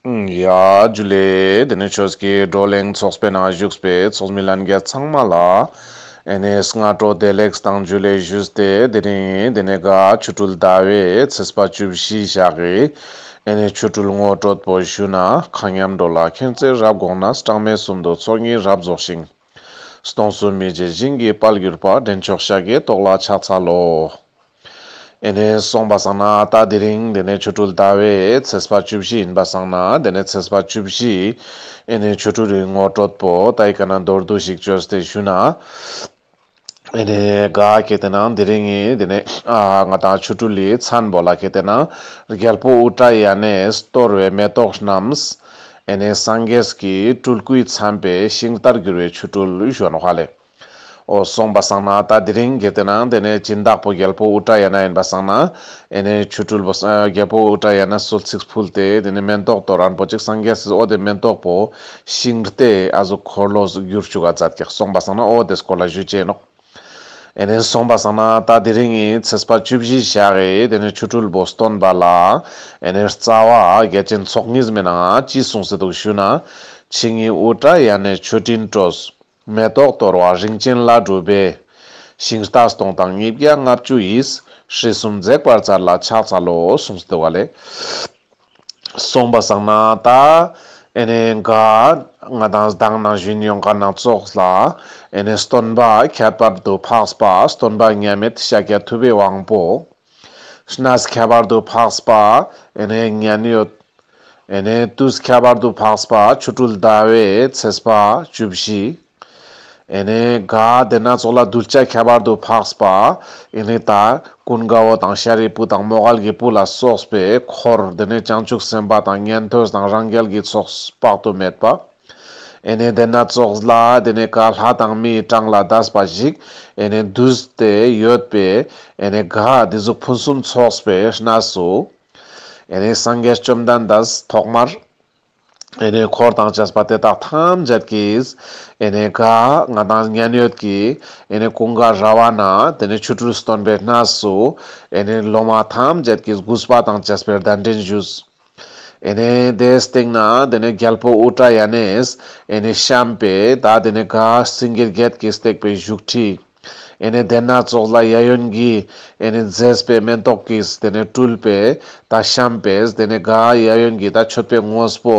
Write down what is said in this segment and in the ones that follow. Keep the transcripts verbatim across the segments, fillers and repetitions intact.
ཡ་ཇུ་ལེ། དེ་ནས་ཆོས་ཀྱི་བགྲོ་གླེང་ཚོགས་པའི་ནང་བཞུགས་པའི་ཚོགས་མི་ལྷན་རྒྱས་ཚང་མ་ལ་ཨེ་ནས་སྔ་དྲོ་བདེ་ལེགས་དང་ཇུ་ལེ་ཞུས་ཏེ། དེ་རིང་དེ་ནས་ག་ཆོ་འཕྲུལ་ཟླ་བའི་ཚེས་པ་བཅུ་བཞི་ཞག་གི་ཨེ་ནས་ཆོ་འཕྲུལ་ངོ་སྤྲོད་པོ་ཞུ་ན། མཁའ་མཉམ་འགྲོ་ལ་མཁྱེན་བརྩེ་རབ་དགོངས་ན། གྲངས་མེད་གསུམ་དུ་ཚོགས་གཉིས་རབ་རྫོགས་ཤིང་། སྟོང་གསུམ་མི་མཇེད་ཞིང་གི་དཔལ་གྱུར་པ། འདྲེན་མཆོག་ཤཱཀྱའི་ཏོག་ལ་ཕྱག་འཚལ་ལོ། ཨེ་ནས་སོང་པ་སང་ན་ད་དེ་རིང་དེ་ནས་ཆོ་འཕྲུལ་ཟླ་བའི་ཚེས་པ་བཅུ་བཞི་ཡིན་པ་སང་ན། དེ་ནས་ཚེས་པ་བཅུ་བཞི་ཨེ་ནས་ཆོ་འཕྲུལ་རི་ངོ་སྤྲོད་པོ་ད་ཡི་ག་ན་མདོར་བསྡུས་ཤིག་བཅོས་ཏེ་ཞུ་ན། ཨེ་ནས་ག་ཁེ་ཏེ་ན་དེ་རིང་ངི་དེ་ནས་ཨ་ང་དང་ཆོ་འཕྲུལ་ལི་མཚན་པོ་ལ་ཁེ་ཏེ་ན་རྒྱལ་པོ་ཨུ་ཏྲ་ཡ་ནས་གཏོར་བའི་མེ་ཏོག་རྣམས་ཨེ་ནས་སངས་རྒྱས་ཀྱི་སྤྲུལ་སྐུའི་མཚན་པའི་ཤིང་རྟར་གྱུར་བའི་ཆོ་འཕྲུལ་ཞུ་ནོག་ཧ་ལེ། འོ་སོང་པ་སང་ན་ད་དེ་རིང་ཁེ་ཏེ་ན་དེ་ནས་སྦྱིན་བདག་པོ་རྒྱལ་པོ་ཨུ་ཏྲ་ཡ་ན་ཡིན་པ་སང་ན། ཨེ་ནས་ཆོ་འཕྲུལ་པོ་རྒྱལ་པོ་ཨུ་ཏྲ་ཡ་ན་གསོལ་ཚིགས་ཕུལ་ཏེ་དེ་ནས་མེན་ཏོག་གཏོར་རན་པོ་ཅིག་སངས་རྒྱས་སི་འོ་དེ་མེན་ཏོག་པོ་ཤིང་རྟའི་ཨ་ཟུག་འཁོར་ལོ་གྱུར་བཅུག་ག་མཛད་ཀྱག། སོང་པ་སང་ན་འོ་དེ་སྐོར་ལ་ཞུ་ཅེས་ནོག། ཨེ་ནས་སོང་པ་སང་ན་ད་དེ་རིང་ངི་ཚེས་པ་བཅུ་བཞི་ཞག་གི་དེ་ནས་ཆོ་འཕྲུལ་པོ་སྟོན་པ་ལ་ཨེ་ནས་རྩ་བ་རྒྱ་ཆེན་ཚོགས་གཉིས་མའི་ནང་ཅི་གསུངས་སེ་འདུག་ཞུ་ན། ཕྱི་ཉིན་ཨུ་ཏྲ་ཡ་ནས་མཆོད་སྤྲིན་སྤྲོས། མེ་ཏོག་གཏོར་བ་རིན་ཆེན་ལྷ་སྒྲུབ་པའི། ཤིང་རྟ་སྟོང་དང་ཉིས་བརྒྱ་ལྔ་བཅུ་ཡིས། སྲིད་གསུམ་མཛེས་པར་མཛད་ལ་ཕྱག་འཚལ་ལོ་གསུངས་ཏེ་བ་ལེ། སོང་པ་སང་ན་ད་ཨེ་ནས་ག་ང་དང་མདང་ནང་བཞིན་ཡོང་ཁན་ནང་ཙོགས་ལ་ཨེ་ནས་སྟོན་པ་ཁྱད་པར་དུ་འཕགས་པ་སྟོན་པ་མཉམ་མེད་ཤཱཀྱ་ཐུབ་པའི་དབང་པོ། གནས་ཁྱད་པར་དུ་འཕགས་པ་ཨེ་ནས་མཉན་ཡོད། ཨེ་ནས་དུས་ཁྱད་པར་དུ་འཕགས་པ་ཆོ་འཕྲུལ་ཟླ་བའི་ཚེས་པ་བཅུ་བཞི། ཨེ་ནས་ག་དེ་ན་ཙོགས་ལ་གདུལ་བྱ་ཁྱད་པར་དུ་འཕགས་པ་ཨེ་ནས་ད་ཀུན་དགའ་བོ་དང་ཤཱ་རིའི་བུ་དང་མོའུ་འགལ་གྱི་བུ་ལ་སོགས་པའི་འཁོར་དེ་ནས་བྱང་ཆུབ་སེམས་དཔའ་དང་ཉན་ཐོས་དང་རང་རྒྱལ་གྱི་ཚོགས་དཔག་ཏུ་མེད་པ། ཨེ་ནས་དེ་ན་ཙོགས་ལ་དེ་ནས་ག་ལྷ་དང་མིའི་གྲངས་ལས་འདས་པ་ཞིག་ཨེ་ནས་འདུས་ཏེ་ཡོད་པའི་ཨེ་ནས་ག་དེ་ཟུག་ཕུན་སུམ་ཚོགས་པའི་གནས་སུ། ཨེ་ནས་སངས་རྒྱས་བཅོམ་ལྡན་འདས་ཐོག་མར་ཨེ་ནས་འཁོར་དང་བཅས་པ་དེ་དག་ཐམས་ཅད་ཀྱིས་ཨེ་ནས་ག་ང་དང་མཉན་ཡོད་ཀྱི་ཨེ་ནས་ཀུན་དགའ་ར་བ་ན་དེ་ནས་ཆོ་འཕྲུལ་སྟོན་པའི་གནས་སུ་ཨེ་ནས་སློབ་མ་ཐམས་ཅད་ཀྱིས་གུས་པ་དང་བཅས་པའི་གདན་འདྲེན་ཞུས། ཨེ་ནས་དེའི་སྟེང་ན་དེ་ནས་རྒྱལ་པོ་ཨུ་ཏྲ་ཡ་ནས་ཨེ་ནས་བཤམས་པའི་ད་དེ་ནས་ག་སེང་གེ་བརྒྱད་ཀྱིས་བཏེགས་པའི་བཞུགས་ཁྲི། ཨེ་ནས་དེ་ན་ཙོགས་ལ་གཡས་གཡོན་གྱི་ཨེ་ནས་མཛེས་པའི་མེན་ཏོག་གིས་དེ་ནས་སྤྲུལ་པའི་ད་བཤམས་པའི་དེ་ནས་ག་གཡས་གཡོན་གྱི་ད་མཆོད་པའི་དངོས་པོ་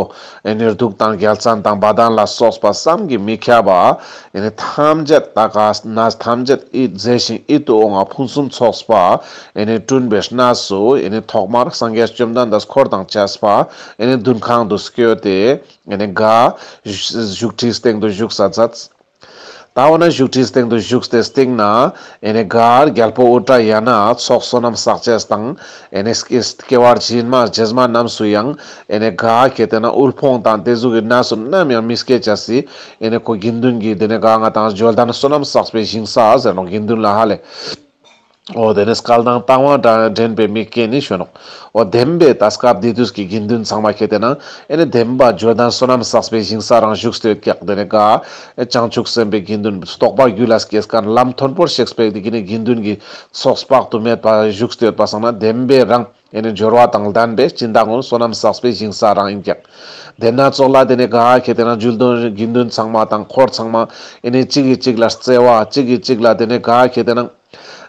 ཨེ་ནས་གདུགས་དང་རྒྱལ་མཚན་དང་བ་དན་ལ་སོགས་པ་བསམ་གྱིས་མི་ཁྱབ་པ་ཨེ་ནས་ཐམས་ཅད་ད་ག་གནས་ཐམས་ཅད་ཡིད་མཛེས་ཤིང་ཡིད་དུ་འོང་བ་ཕུན་སུམ་ཚོགས་པ་ཨེ་ནས་བསྐྲུན་པའི་གནས་སུ་ཨེ་ནས་ཐོག་མར་སངས་རྒྱས་བཅོམ་ལྡན་འདས་འཁོར་དང་བཅས་པ་ཨེ་ནས་མདུན་ཁང་དུ་བསྐྱོད་དེ་ཨེ་ནས་ག་བཞུགས་ཁྲིའི་སྟེང་དུ་བཞུགས་ས་མཛད། ད་འོ་ན་བཞུགས་ཁྲིའི་སྟེང་དུ་བཞུགས་ཏེ་སྟེང་ན་ཨེ་ནས་ག་རྒྱལ་པོ་ཨུ་ཏྲ་ཡ་ན་ཚོགས་བསོད་ནམས་བསགས་ཅེས་དང་ཨེ་ནས་སྐྱེ་བ་རྗེས་མ་རྗེས་མ་རྣམས་སུ་ཡང་ཨེ་ནས་ག་ཁེ་ཏེ་ན་དབུལ་ཕོངས་དང་དེ་ཟུག་གི་གནས་སུ་ནམ་ཡང་མི་སྐྱེ་ཅེས་སི་ཨེ་ནས་ཁོ་དགེ་འདུན་གྱི་དེ་ནས་ག་ང་དང་འབྱོར་ལྡན་བསོད་ནམས་བསགས་པའི་ཞིང་ས་ཟེར་ནོག་དགེ་འདུན་ལ་ཧ་ལེ། འོ་དེ་ནས་སྐལ་ལྡན་བཏང་བ་འདྲེན་པའི་མིག་རྐྱེན་ནི་ཞུ་ནོག། འོ་བདེན་པའི་ད་སྐབས་དེ་དུས་ཀྱི་དགེ་འདུན་ཚང་མ་ཁེ་ཏེ་ན་ཨེ་ནས་བདེན་པ་འབྱོར་ལྡན་བསོད་ནམས་བསགས་པའི་ཞིང་ས་རང་བཞུགས་ཏེ་ཡོད་ཀྱག། དེ་ནས་ག་བྱང་ཆུབ་སེམས་དཔའི་དགེ་འདུན་རྟོགས་པ་རྒྱུད་ལ་སྐྱེས་མཁན་ལམ་མཐོན་པོར་གཤེགས་པའི་དེ་གི་ནི་དགེ་འདུན་གྱི་ཚོགས་དཔག་ཏུ་མེད་པ་བཞུགས་ཏེ་ཡོད་པ་སང་ན་བདེན་པའི་རང་ཨེ་ནས་འབྱོར་བ་དང་ལྡན་པའི་སྦྱིན་བདག་ངོ་བསོད་ནམས་བསགས་པའི་ཞིང་ས་རང་ཡིན་ཀྱག། དེ་ན་ཙོགས་ལ་དེ་ནས་ག་ཁེ་ཏེ་ན་འབྱོར་ལྡན་དགེ་འདུན་ཚང་མ་དང་འཁོར་ཚང་མ་ཨེ་ནས་གཅིག་གིས་གཅིག་ལ་བརྩེ་བ་གཅིག་གིས་གཅིག་ལ་དེ་ནས་ག་ཁེ་ཏེ་ན་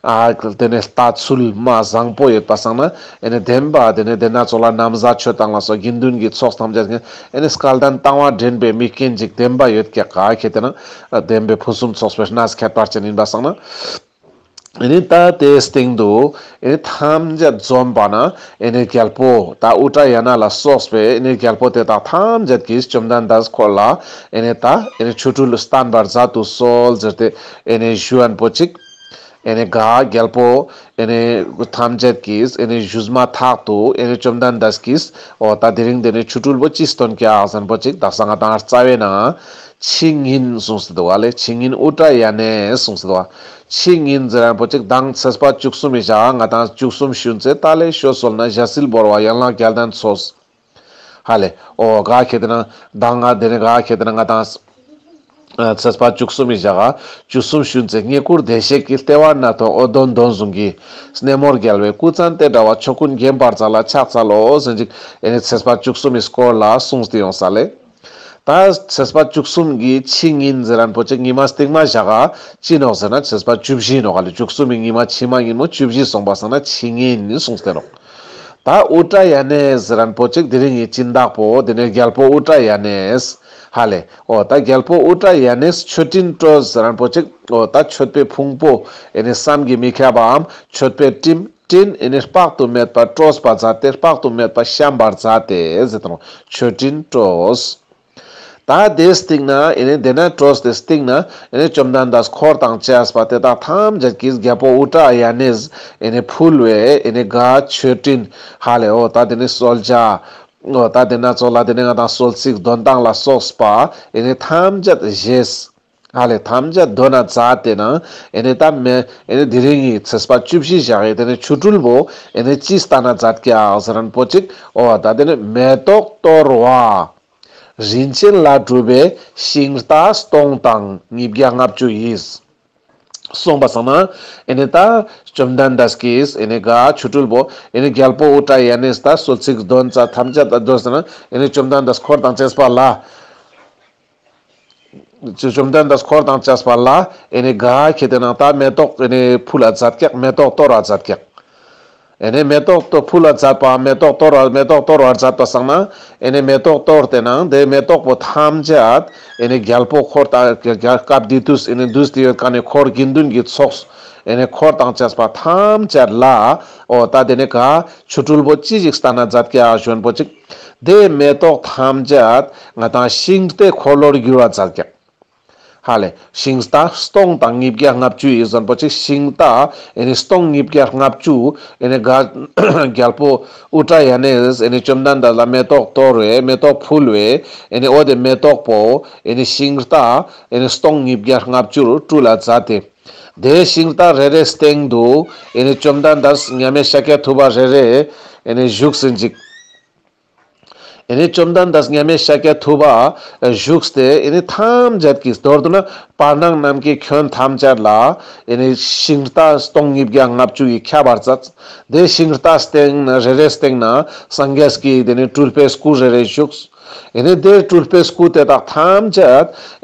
ཨ་དེ་ནས་ལྟ་ཚུལ་མ་བཟང་པོ་ཡོད་པ་སང་ན་ཨེ་ནས་བདེན་པ་དེ་ནས་དེ་ན་ཙོགས་ལ་ན་བཟའ་མཆོད་བཏང་ལ་སོགས་དགེ་འདུན་གྱི་ཚོགས་ཐམས་ཅད་ཀྱི་ཨེ་ནས་སྐལ་ལྡན་བཏང་བ་འདྲེན་པའི་མིག་རྐྱེན་ཅིག་བདེན་པ་ཡོད་ཀྱག། ག་ཁེ་ཏེ་ན་བདེན་པའི་ཕུན་སུམ་ཚོགས་པའི་གནས་ཁྱད་པར་ཅན་ཡིན་པ་སང་ན། ཨེ་ནས་ད་དེའི་སྟེང་དུ་ཨེ་ནས་ཐམས་ཅད་འཛོམས་པ་ན་ཨེ་ནས་རྒྱལ་པོ་ད་ཨུ་ཏྲ་ཡ་ན་ལ་སོགས་པའི་ཨེ་ནས་རྒྱལ་པོ་དེ་དག་ཐམས་ཅད་ཀྱིས་བཅོམ་ལྡན་འདས་འཁོར་ལ་ཨེ་ནས་ད་ཨེ་ནས་ཆོ་འཕྲུལ་བསྟན་པར་མཛད་དུ་གསོལ་ཟེར་ཏེ་ཨེ་ནས་ཞུ་ཨན་པོ་ཅིག། ཨེ་ནས་ག་རྒྱལ་པོ་ཨེ་ནས་ཐམས་ཅད་ཀྱིས་ཨེ་ནས་ཞུས་མ་ཐག་ཏུ་ཨེ་ནས་བཅོམ་ལྡན་འདས་ཀྱིས་འོ་ད་དེ་རིང་དེ་ནས་ཆོ་འཕྲུལ་པོ་ཅི་སྟོན་ཀྱག་ཟེར་པོ་ཅིག། དག་ས་ང་དང་རྩ་བའི་ནང་ཕྱི་ཉིན་གསུངས་སེ་འདུག་བ་ལེ། ཕྱི་ཉིན་ཨུ་ཏྲ་ཡ་ནས་གསུངས་སེ་འདུག་བ། ཕྱི་ཉིན་ཟེར་ཡང་པོ་ཅིག་དང་ཚེས་པ་བཅུ་གསུམ་མི་ཞག་ང་དང་བཅུ་གསུམ་ཤུན་ཚེ་ཏ་ལེ་ཤོ་སོལ་ན་ཞལ་བསིལ་བོར་བ་ཡན་ལག་བརྒྱད་ལྡན་ཚོས། ཧ་ལེ། འོ་ག་ཁེ་ཏེ་ན་དང་ང་དེ་ནས་ག་ཁེ་ཏེ་ན་ང་དང་ ཚེས་པ་བཅུ་གསུམ་མི་ཞག་ག་བཅུ་གསུམ་ཞུན་ཚེ་རྙེད་བཀུར་བདེ་གཤེགས་ཀྱི། ལྟེ་བ་ན་ཐོ་འོད་ལྡན་འདོན་ཟུང་གི། སྣེ་མོར་རྒྱལ་བའི་སྐུ་ཚན་ཏེ་འདྲ་བ། ཆོ་གུན་བརྒྱན་པར་མཛད་ལ་ཕྱག་འཚལ་ལོ་ཟེར་ཅིག་ཨེ་ནི་ཚེས་པ་བཅུ་གསུམ་མི་སྐོར་ལ་གསུངས་ཏེ་ཡོང་ས་ལེ། ད་ཚེས་པ་བཅུ་གསུམ་གྱི་ཕྱི་ཉིན་ཟེར་རན་པོ་ཅིག་ཉི་མ་སྟིང་མ་ཞག་ག་ཅི་ནོག་ཟེར་ན་ཚེས་པ་བཅུ་བཞི་ནོག་ག་ལེ། བཅུ་གསུམ་མི་ཉི་མ་ཕྱི་མ་ཉིན་མོ་བཅུ་བཞི་སོང་པ་སང་ན་ཕྱི་ཉིན་ནི་གསུངས་ཏེ་ནོག་ད་ཨུ་ཏྲ་ཡ་ནས་ཟེར་རན་པོ་ཅིག་དེ་རིང་གི་སྦྱིན་བདག་པོ་དེ་ནས་རྒྱལ་པོ་ཨུ་ཏྲ་ཡ་ནས་ཧ་ལེ། འོ་ད་རྒྱལ་པོ་ཨུ་ཏྲ་ཡ་ནས་མཆོད་སྤྲིན་སྤྲོས་ཟེར་རན་པོ་ཅིག་འོ་ད་མཆོད་པའི་ཕུང་པོ་ཨེ་ནི་བསམ་གྱིས་མི་ཁྱབ་པའམ་མཆོད་པའི་སྤྲིན་སྤྲིན་ཨེ་ནི་དཔག་ཏུ་མེད་པ་སྤྲོས་པ་མཛད་དེ་དཔག་ཏུ་མེད་པ་བཤམས་པར་མཛད་དེ་ཟེར་དང་མཆོད་སྤྲིན་སྤྲོས། ད་དེའི་སྟེང་ན་ཨེ་ནི་དེ་ན་སྤྲོས་ཏེ་སྟེང་ན་ཨེ་ནི་བཅོམ་ལྡན་འདས་འཁོར་དང་བཅས་པ་དེ་དག་ཐམས་ཅད་ཀྱིས་རྒྱལ་པོ་ཨུ་ཏྲ་ཡ་ནས་ཨེ་ནི་ཕུལ་བའི་ཨེ་ནི་ག་མཆོད་སྤྲིན་ཧ་ལེ། འོ་ད་དེ་ནི་གསོལ་ཇ། འོ་ད་དེ་ན་ཚོགས་ལ་དེ་ནི་ང་དང་གསོལ་ཚིགས་འདོན་སྟངས་ལ་སོགས་པ་ཨེ་ནི་ཐམས་ཅད་བཞེས། ཧ་ལེ་ཐམས་ཅད་འདོན་ན་མཛད་དེ་ན་ཨེ་ནི་ད་མེ་ཨེ་ནི་དེ་རིང་གི་ཚེས་པ་བཅུ་བཞི་ཞག་གི་དེ་ནི་ཆོ་འཕྲུལ་བོ་ཨེ་ནི་ཅི་སྟན་ན་མཛད་ཀྱག་ཟེར་རན་པོ་ཅིག་འོ་ད་དེ་ནི་མེ་ཏོག་གཏོར་བ། རིན་ཆེན་ལས་གྲུབ་པའི་ཤིང་རྟ་སྟོང་དང་ཉིས་བརྒྱ་ལྔ་བཅུ་ཡིས། གསུངས་པ་སང་ན་ཨེ་ནི་ད་བཅོམ་ལྡན་འདས་ཀྱིས་ཨེ་ནི་ག་ཆོ་འཕྲུལ་བོ་ཨེ་ནི་རྒྱལ་པོ་ཨུ་ཏྲ་ཡ་ནས་ད་གསོལ་ཚིགས་འདོན་ཙ་ཐམས་ཅད་ད་འདོན་ཟེར་ན་ཨེ་ནི་བཅོམ་ལྡན་འདས་འཁོར་དང་བཅས་པ་ལ། བཅོམ་ལྡན་འདས་འཁོར་དང་བཅས་པ་ལ་ཨེ་ནི་ག་ཁྱེད་དེ་ནང་ད་མེ་ཏོག་ཨེ་ནི་ཕུལ་ལ་མཛད་ཀྱག་མེ་ཏོག་གཏོར་བ་མཛད་ཀྱག་ཨེ་ནི་མེ་ཏོག་ཏོ་ཕུལ་ལ་མཛད་པ་མེ་ཏོག་གཏོར་བ་མེ་ཏོག་གཏོར་བ་མཛད་པ་སང་ན་ཨེ་ནི་མེ་ཏོག་གཏོར་ཏེ་ནང་དེ་མེ་ཏོག་པོ་ཐམས་ཅད་ཨེ་ནི་རྒྱལ་པོ་འཁོར་དང་རྒྱལ་སྐབས་དེ་དུས་ཨེ་ནི་འདུས་ཏེ་ཡོད་ཀ་ནི་འཁོར་དགེ་འདུན་གྱི་ཚོགས་ཨེ་ནི་འཁོར་དང་བཅས་པ་ཐམས་ཅད་ལ་འོ་ད་དེ་ནི་ག་ཆོ་འཕྲུལ་བོ་ཅི་ཞིག་སྟན་ན་མཛད་ཀྱག་ཞུ་རན་པོ་ཅིག་དེ་མེ་ཏོག་ཐམས་ཅད་ང་དང་ཤིང་རྟའི་འཁོར་ལོར་འགྱུར་བ་མཛད་ཀྱག་ཧ་ལེ། ཤིང་རྟ་སྟོང་དང་ཉིས་བརྒྱ་ལྔ་བཅུ་ཡིས་ཟེར་རན་པོ་ཅིག་ཤིང་རྟ་ཨེ་ནི་སྟོང་ཉིས་བརྒྱ་ལྔ་བཅུ་ཨེ་ནི་ག་རྒྱལ་པོ་ཨུ་ཏྲ་ཡ་ནས་ཨེ་ནི་བཅོམ་ལྡན་འདས་ལ་མེ་ཏོག་གཏོར་བས་མེ་ཏོག་ཕུལ་བས་ཨེ་ནི་འོ་དེ་མེ་ཏོག་པོ་ཨེ་ནི་ཤིང་རྟ་ཨེ་ནི་སྟོང་ཉིས་བརྒྱ་ལྔ་བཅུར་སྤྲུལ་ལ་མཛད་དེ། དེ་ཤིང་རྟ་རེ་རེ་སྟེང་དུ་ཨེ་ནི་བཅོམ་ལྡན་འདས་མཉམ་མེད་ཤཱཀྱ་ཐུབ་པ་རེ་རེ་ཨེ་ནི་བཞུགས་ཟིན་ཅིག་ཨེ་ནི་བཅོམ་ལྡན་འདས་མཉམ་མེད་ཤཱཀྱ་ཐུབ་པ་བཞུགས་ཏེ་ཨེ་ནི་ཐམས་ཅད་ཀྱིས་མདོར་བསྡུ་ན་བར་སྣང་ནམ་མཁའི་ཁྱོན་ཐམས་ཅད་ལ་ཨེ་ནི་ཤིང་རྟ་སྟོང་ཉིས་བརྒྱ་ལྔ་བཅུ་ཡིས་ཁྱབ་པར་མཛད། དེ་ཤིང་རྟ་སྟེང་ན་རེ་རེ་སྟེང་ན་སངས་རྒྱས་ཀྱི་དེ་ནི་སྤྲུལ་པའི་སྐུ་རེ་རེ་བཞུགས། ཨེ་ནི་དེ་སྤྲུལ་པའི་སྐུ་དེ་དག་ཐམས་ཅད་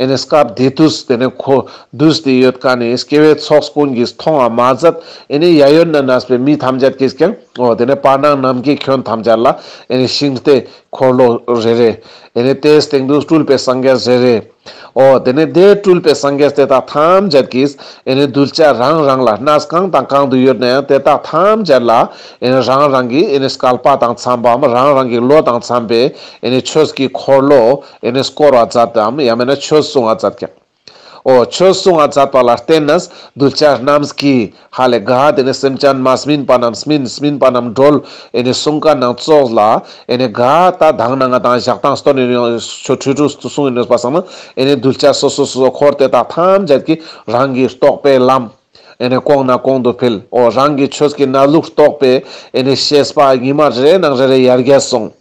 ཨེ་ནི་སྐབས་དེ་དུས་དེ་ནི་ཁོ་འདུས་ཏེ་ཡོད་ཀ་ནི་སྐྱེ་བོའི་ཚོགས་ཀུན་གྱིས་མཐོང་བ་མ་ཟད་ཨེ་ནི་གཡས་གཡོན་ན་གནས་པའི་མི་ཐམས་ཅད་ཀྱིས་ཀྱང་འོ་དེ་ནི་བར་སྣང་ནམ་མཁའི་ཁྱོན་ཐམས་ཅད་ལ་ཨེ་ནི་ཤིང་རྟའི་འཁོར་ལོ་རེ་རེ། ཨེ་ནི་དེའི་སྟེང་དུ་སྤྲུལ་པའི་སངས་རྒྱས་རེ་རེ། འོ་དེ་ནི་དེ་སྤྲུལ་པའི་སངས་རྒྱས་དེ་དག་ཐམས་ཅད་ཀྱིས་ཨེ་ནི་གདུལ་བྱ་རང་རང་ལ་གནས་གང་དང་གང་དུ་ཡོད་ན་ཡང་དེ་དག་ཐམས་ཅད་ལ་ཨེ་ནི་རང་རང་གི་ཨེ་ནི་སྐལ་པ་དང་འཚམས་པའམ་རང་རང་གི་བློ་དང་འཚམས་པའི་ཨེ་ནི་ཆོས་ཀྱི་འཁོར་ལོ་ཨེ་ནི་བསྐོར་བ་མཛད་དམ་ཡང་མེད་ན་ཆོས་གསུང་བ་མཛད་ཀྱག་འོ་ཆོས་གསུང་བ་མཛད་པ་ལ་བརྟེན་ནས་གདུལ་བྱ་རྣམས་ཀྱིས་ཧ་ལེ་ག་དེ་ནི་སེམས་ཅན་མ་སྨིན་པ་རྣམས་སྨིན་སྨིན་པ་རྣམས་གྲོལ། ཨེ་ནི་གསུང་ཀ་ནང་ཙོགས་ལ་ཨེ་ནི་ག་ད་དང་ན་ང་དང་ཞག་དང་སྟོན་ནི་ཆོ་འཕྲུལ་འཕྲུལ་གསུང་ཡིན་ནོ་པ་སང་ན་ཨེ་ནི་གདུལ་བྱ་སོ་སོ་སོ་སོ་འཁོར་དེ་དག་ཐམས་ཅད་ཀྱིས་རང་གི་རྟོགས་པའི་ལམ་ཨེ་ནི་གོང་ནས་གོང་དུ་འཕེལ། འོ་རང་གི་ཆོས་ཀྱི་གནས་ལུགས་རྟོགས་པའི་ཨེ་ནི་ཤེས་པ་ཉི་མ་རེ་རེ་ནང་རེ་རེ་ཡར་རྒྱས་སོང་།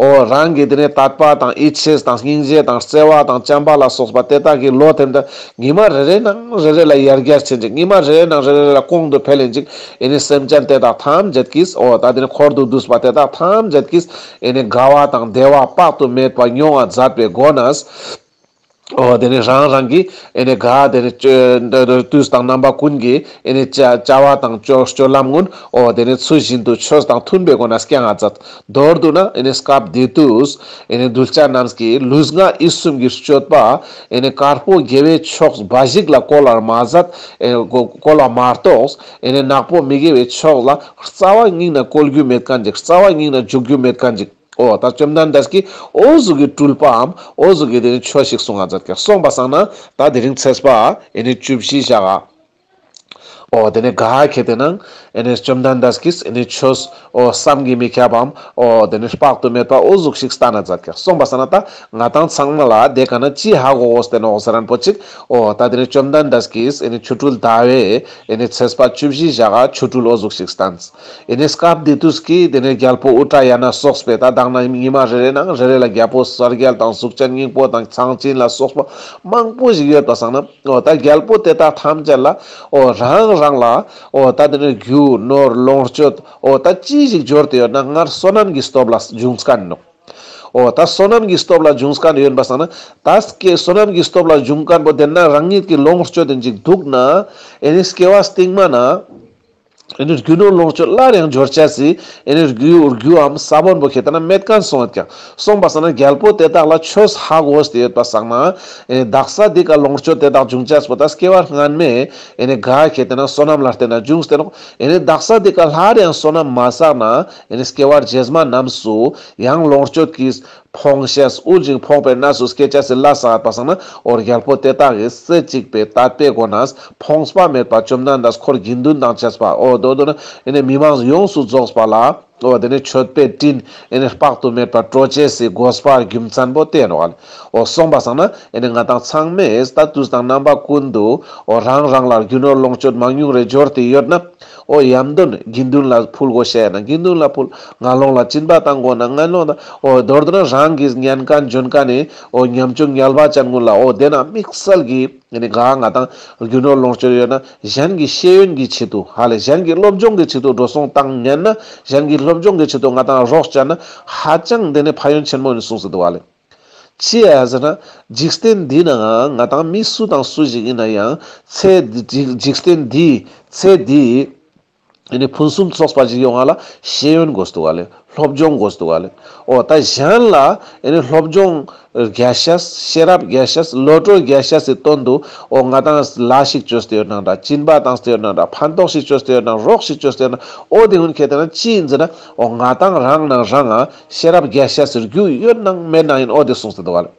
འོ་རང་གི་དེ་ནས་དད་པ་དང་ཡིད་ཆེས་དང་སྙིང་རྗེ་དང་བརྩེ་བ་དང་བྱམས་པ་ལ་སོགས་པ་དེ་དག་གི་བློ་དེ་འདྲ་ཉི་མ་རེ་རེ་ནང་རེ་རེ་ལ་ཡར་རྒྱས་ཕྱིན་ཅིག་ཉི་མ་རེ་རེ་ནང་རེ་རེ་ལ་གོང་དུ་འཕེལ་ཡིན་ཅིག་ཨེ་ནི་སེམས་ཅན་དེ་དག་ཐམས་ཅད་ཀྱིས་འོ་ད་དེ་ནི་འཁོར་དུ་འདུས་པ་དེ་དག་ཐམས་ཅད་ཀྱིས་ཨེ་ནི་དགའ་བ་དང་བདེ་བ་དཔག་ཏུ་མེད་པ་མྱོང་བ་མཛད་པའི་སྒོ་ནས། འོ་དེ་ནི་རང་རང་གི་ཨེ་ནི་ག་དེ་ནི་དུས་དང་རྣམ་པ་ཀུན་གྱི་ཨེ་ནི་བྱ་བ་དང་སྤྱོད་ལམ་ཀུན་འོ་དེ་ནི་ཚུལ་བཞིན་དུ་ཆོས་དང་མཐུན་པའི་སྒོ་ནས་བསྐྱང་ང་མཛད། མདོར་བསྡུ་ན་ཨེ་ནི་སྐབས་དེ་དུས་ཨེ་ནི་གདུལ་བྱ་རྣམས་ཀྱི་ལུས་ངག་ཡིད་གསུམ་གྱི་སྤྱོད་པ་ཨེ་ནི་དཀར་པོ་དགེ་བའི་ཕྱོགས་འབའ་ཞིག་ལ་བཀོལ་བར་མ་ཟད་ཨེ་ནི་བཀོལ་བ་མ་གཏོགས་ཨེ་ནི་ནག་པོ་མི་དགེ་བའི་ཕྱོགས་ལ་རྩ་བ་ཉིད་ནས་བཀོལ་རྒྱུ་མེད་མཁན་ཅིག་རྩ་བ་ཉིད་ནས་འཇུག་རྒྱུ་མེད་མཁན་ཅིག་འོ་ད་བཅོམ་ལྡན་འདས་ཀྱིས་འོ་ཟུག་གི་སྤྲུལ་པའམ་འོ་ཟུག་གི་དེ་ནི་ཆོས་ཤིག་གསུང་ང་མཛད་ཀྱག་གསུངས་པ་སང་ན་ད་དེ་རིང་ཚེས་པ་ཨེ་ནི་བཅུ་བཞི་ཞག་ག་འོ་དེ་ནས་ག་ཁེ་ཏེ་ན་ཨེ་ནས་བཅོམ་ལྡན་འདས་ཀྱིས་ཨེ་ནས་ཆོས་འོ་བསམ་གྱིས་མི་ཁྱབ་པའམ་འོ་དེ་ནས་དཔག་ཏུ་མེད་པ་འོ་ཟུག་ཞིག་བསྟན་ན་མཛད་ཀྱག། སོང་པ་སང་ན་ད་ང་ཏང་ཚང་མ་ལ་དེ་ཀ་ན་ཅི་ཧ་གོ་འོ་སྟེ་ནོག་ཟེར་རན་པོ་ཅིག། འོ་ད་དེ་ནས་བཅོམ་ལྡན་འདས་ཀྱིས་ཨེ་ནས་ཆོ་འཕྲུལ་ཟླ་བའི་ཨེ་ནས་ཚེས་པ་བཅུ་བཞི་ཞག་ག་ཆོ་འཕྲུལ་འོ་ཟུག་ཞིག་བསྟན། ཨེ་ནས་སྐབས་དེ་དུས་ཀྱི་དེ་ནས་རྒྱལ་པོ་ཨུ་ཏྲ་ཡ་ན་སོགས་པའི་ད་དག་ན་ཉི་མ་རེ་རེ་ནང་རེ་རེ་ལ་རྒྱལ་པོ་གསལ་རྒྱལ་དང་གཟུགས་ཅན་སྙིང་པོ་དང་ཚངས་བྱིན་ལ་སོགས་པ་མང་པོ་ཞིག་ཡོད་པ་སང་ན། འོ་ད་རྒྱལ་པོ་དེ་དག་ཐམས་ཅད་ལ་འོ་རང་རང་ལ་འོ་ད་དེ་ནས་རྒྱུ་ནོར་ལོངས་སྤྱོད་འོ་ད་ཅི་ཞིག་འབྱོར་ཏེ་ཡོད་ན་སྔར་བསོད་ནམས་ཀྱི་སྟོབས་ལ་འབྱུང་མཁན་ནོག། འོ་ད་བསོད་ནམས་ཀྱི་སྟོབས་ལ་འབྱུང་མཁན་ཡོད་པ་སང་ན་ད་སྐྱེ་བསོད་ནམས་ཀྱི་སྟོབས་ལ་འབྱུང་མཁན་པོ་དེ་ན་རང་ཉིད་ཀྱི་ལོངས་སྤྱོད་དེ་ཅིག་འདུག་ན། ཨེ་ནི་སྐྱེ་བ་སྟིང་མ་ན་ཨེ་ནི་རྒྱུ་ནོར་ལོངས་སྤྱོད་སླར་ཡང་འབྱོར་ཆ་སི་ཨེ་ནི་རྒྱུ་རྒྱུའམ་ས་བོན་པོ་ཁེ་ཏེ་ན་མེད་མཁན་སོང་ཡོད་ཀྱག། སོང་པ་སང་ན་རྒྱལ་པོ་དེ་དག་ལ་ཆོས་ཧ་གོ་སྟེ་ཡོད་པ་སང་ན་ཨེ་ནི་དག་ས་འདི་ཀ་ལོངས་སྤྱོད་དེ་དག་འབྱུང་ཆ་སི་པོ་ད་སྐྱེ་བ་སྔན་མའི་ཨེ་ནི་ག་ཁེ་ཏེ་ན་བསོད་ནམས་ལ་བརྟེན་ན་འབྱུང་སྟེ་ནོག། ཨེ་ནི་དག་ས་འདི་ཀ་སླར་ཡང་བསོད་ནམས་མ་བསགས་ན་ཨེ་ནི་སྐྱེ་བ་རྗེས་མ་རྣམས་སུ་ཡང་ལོངས་སྤྱོད་ཀྱི་ཕོངས་ཤེས་དབུལ་ཞིང་ཕོངས་པའི་གནས་སུ་སྐྱེ་ཆ་སི་ལས་བསགས་པ་སང་ན་འོ་རྒྱལ་པོ་དེ་དག་གི་རྩེ་གཅིག་པའི་དད་པའི་སྒོ་ནས་ཕོངས་པ་མེད་པ་བཅོམ་ལྡན་འདས་འཁོར་དགེ་འདུན་དང་བཅས་པ་འོ་དོ་དོ་ན་ཨེ་ནི་མི་མང་ཡོངས་སུ་རྫོགས་པ་ལ་འོ་དེ་ནི་མཆོད་པའི་སྤྲིན་ཨེ་ནི་དཔག་ཏུ་མེད་པ་སྤྲོ་ཆ་སི་དགོས་པ་རྒྱུ་མཚན་པོ་དེ་ནོག་ལེ། འོ་སོང་པ་སང་ན་ཨེ་ནི་ང་ཏང་ཚང་མས་ད་དུས་དང་རྣམ་པ་ཀུན་ཏུ་འོ་རང་རང་ལ་རྒྱུ་ནོར་ལོངས་སྤྱོད་མང་ཉུང་རེ་འབྱོར་ཏེ་ཡོད་ན། འོ་ཡམ་དོན་དགེ་འདུན་ལ་ཕུལ་དགོས་ཤེས་ན་དགེ་འདུན་ལ་ཕུལ། ངན་སློང་ལ་སྦྱིན་པ་བཏང་དགོས་ན་ངན་སློང་དང་། འོ་མདོར་བསྡུ་ན་རང་གིས་ཉན་མཁན་འཇོན་མཁན་ནི་འོ་ཉམ་ཆུང་ངལ་བ་ཅན་ཀུན་ལ་འོ་དེ་ན་དམིགས་བསལ་གྱི་ཨེ་ནི་ག་ང་ཏང་རྒྱུ་ནོར་ལོངས་སྤྱོད་ཡོད་ན་གཞན་གྱི་ཤེས་ཡོན་གྱི་ཆེད་དུ་ཧ་ལེ་གཞན་གྱི་སློབ་སྦྱོང་གི་ཆེད་དུ་འགྲོ་སོང་བཏང་ཉན་ན་གཞན་གྱི་སློབ་སྦྱོང་གི་ཆེད་དུ་ང་ཏང་རོགས་བྱས་ན་ཧ་ཅང་དེ་ནི་ཕན་ཡོན་ཆེན་མོ་ནི་གསུངས་སུ་འདུག་ཧ་ལེ། ཅི་ཡ་ཟེར་ན། འཇིག་རྟེན་འདི་ན་ང་ཏང་མི་སུ་དང་སུ་ཞིག་ཡིན་ན་ཡང་ཚེ་འདི་འཇིག་འཇིག་རྟེན་འདི་ཚེ་འདི་ཨེ་ནི་ཕུན་སུམ་ཚོགས་པ་ཞིག་ཡོང་བ་ལ་ཤེས་ཡོན་དགོས་འདུག་ག་ལེ། སློབ་སྦྱོང་དགོས་འདུག་ག་ལེ། འོ་ད་གཞན་ལ་ཨེ་ནི་སློབ་སྦྱོང་རྒྱས་ཤེས་ཤེས་རབ་རྒྱས་ཤེས་བློ་གྲོས་རྒྱས་ཤེས་སི་དོན་དུ་འོ་ང་ཏང་ལས་ཤིག་བཅོས་ཏེ་ཡོད་ན་འདྲ་སྦྱིན་པ་བཏང་སྟེ་ཡོད་ན་འདྲ་ཕན་ཐོགས་ཤིག་བཅོས་ཏེ་ཡོད་ན་རོགས་ཤིག་བཅོས་ཏེ་ཡོད་ན་འོ་དེ་ཀུན་ཁེ་ཏེ་ན་ཅི་ཡིན་ཟེར་ན། འོ་ང་ཏང་རང་ནང་རང་ང་ཤེས་རབ་རྒྱས་ཤེས་སི་རྒྱུ་ཡོད་ནང་མེད་ནང་ཡིན་འོ་དེ་གསུངས་ཏེ་འདུག་ག་ལེ།